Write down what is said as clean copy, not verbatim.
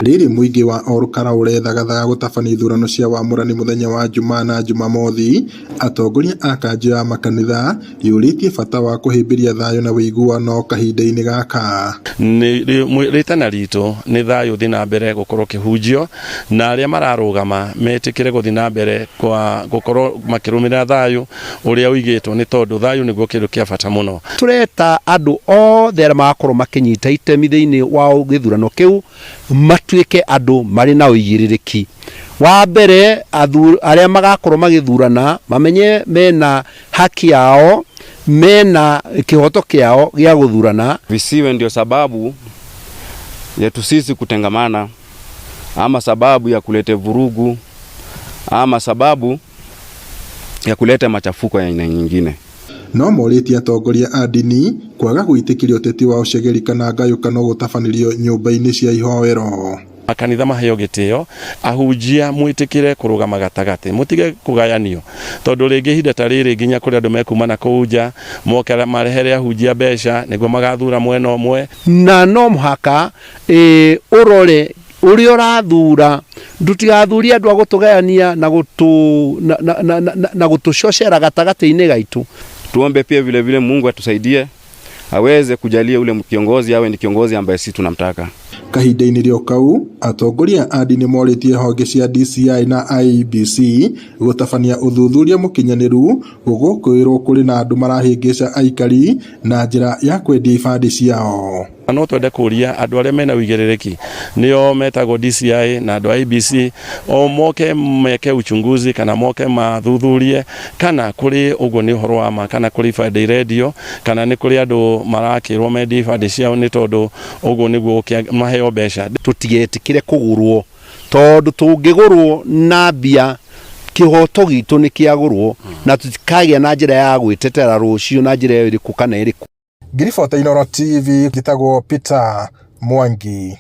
Rĩrĩ mũingĩ wa Olkalau ũrethagathaga gũtabania ithurano cia wamũrani mũthenya wa Jumaa na Jumamothi, atongoria a kanjũ ya makanitha yũrĩtie bata wa kũhĩmbĩria thayũ na ũiguano kahinda-inĩ gaka. Rĩtana ritũ nĩ thayũ ũthiĩ na mbere gũkorwo ũkĩhunjio na arĩa mararũgama metĩkĩre gũthiĩ na mbere kwa gũkorwo makĩrũmĩrĩra thayũ ũrĩa ũigĩtwo nĩ tondũ thayũ nĩguo kĩndũ kĩa bata mũno. Tũreta andũ othe arĩa magakorwo makĩnyita itemi thĩinĩ wa gĩthurano kĩu matuĩke andũ marĩ na ũigĩrĩrĩki. Wa mbere arĩa magakorwo magĩthurana mamenye mena haki yao, mena kĩhoto kĩao gĩa gũthurana. Visiwe ndio sababu yetu sisi kutengamana ama sababu ya kulete vurugu ama sababu ya kuleta machafuko ya aina nyingine. No morĩtie atongoria a ndini kwaga gwĩtĩkĩria ũteti wa ũcegeri kana ngayũkano gũtabanĩrio nyũmba-inĩ cia ihoero. Makanitha maheo gĩtĩo, ahunjia mwĩtĩkĩre kũrũgama gatagatĩ, mũtige kũgayanio, tondũ rĩngĩ ihinda ta rĩrĩ nginya kũrĩ andũ mekuma na kũu nja, moke marehere ahunjia mbeca nĩguo magathura mwena ũmwe. Na no mũhaka ũrore ũrĩa ũrathura, ndũtigathurie andũ a gũtũgayania na gũtũ, na, na, na, na, na gũtũcocera gatagatĩ-inĩ gaitũ. Tuombe pia vile vile Mungu atusaidie aweze kujalia ule kiongozi awe ni kiongozi ambaye sisi tunamtaka. Kahinda-inĩ rĩo kau, atongoria a ndini morĩtie honge cia DCI na IEBC gũtabania ũthuthuria mũkinyanĩru gũgũkũĩrwo kũrĩ na andũ marahĩngĩca aikari na njĩra ya kwendia ibandĩ ciao. No twende kũria andũ arĩa mena ũigĩrĩrĩki nĩo metagwo DCI na andũ a IEBC o moke meke uchunguzi kana moke mathuthurie kana kũrĩ ũguo nĩ ũhoro wa ma kana kũrĩ ibandĩ irendio kana nĩ kũrĩ andũ marakĩrwo mendie ibandĩ ciao nĩ tondũ ũguo nĩguo maheo mbeca. Tũtigetĩkĩre kũgũrwo tondũ tũngĩgũrwo na mbia kĩhoto gitũ nĩ kĩagũrwo na tũtikagĩa na njĩra ya gwĩtetera rũciũ na njĩra ĩrĩkũ kana ĩrĩkũ. Ngiribota Inooro TV, njĩtagwo Peter Mwangi.